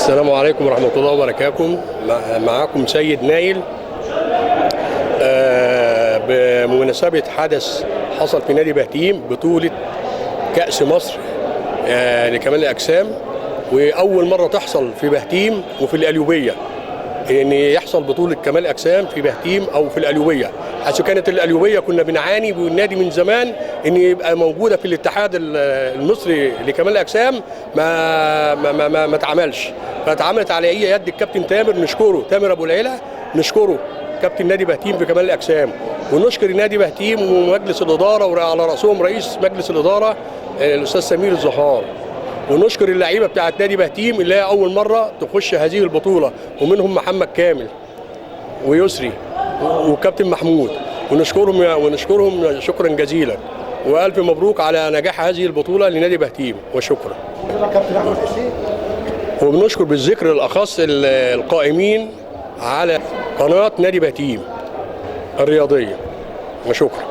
السلام عليكم ورحمة الله وبركاته. معاكم سيد نايل. بمناسبة حدث حصل في نادي بهتيم، بطولة كأس مصر لكمال الأجسام، وأول مرة تحصل في بهتيم وفي القليوبية، إن يحصل بطولة كمال أجسام في بهتيم أو في القليوبية، حيث كانت القليوبية كنا بنعاني بالنادي من زمان إن يبقى موجودة في الاتحاد المصري لكمال الأجسام، ما اتعملش، فاتعملت على إيه يد الكابتن تامر، نشكره تامر أبو العيلة، نشكره كابتن نادي بهتيم في كمال الأجسام، ونشكر نادي بهتيم ومجلس الإدارة وعلى رأسهم رئيس مجلس الإدارة الأستاذ سمير الزهار، ونشكر اللعيبة بتاعت نادي بهتيم اللي هي اول مرة تخش هذه البطولة، ومنهم محمد كامل ويسري وكابتن محمود، ونشكرهم شكرا جزيلا، والف مبروك على نجاح هذه البطولة لنادي بهتيم، وشكرا. وبنشكر بالذكر الاخص القائمين على قناة نادي بهتيم الرياضية، وشكرا.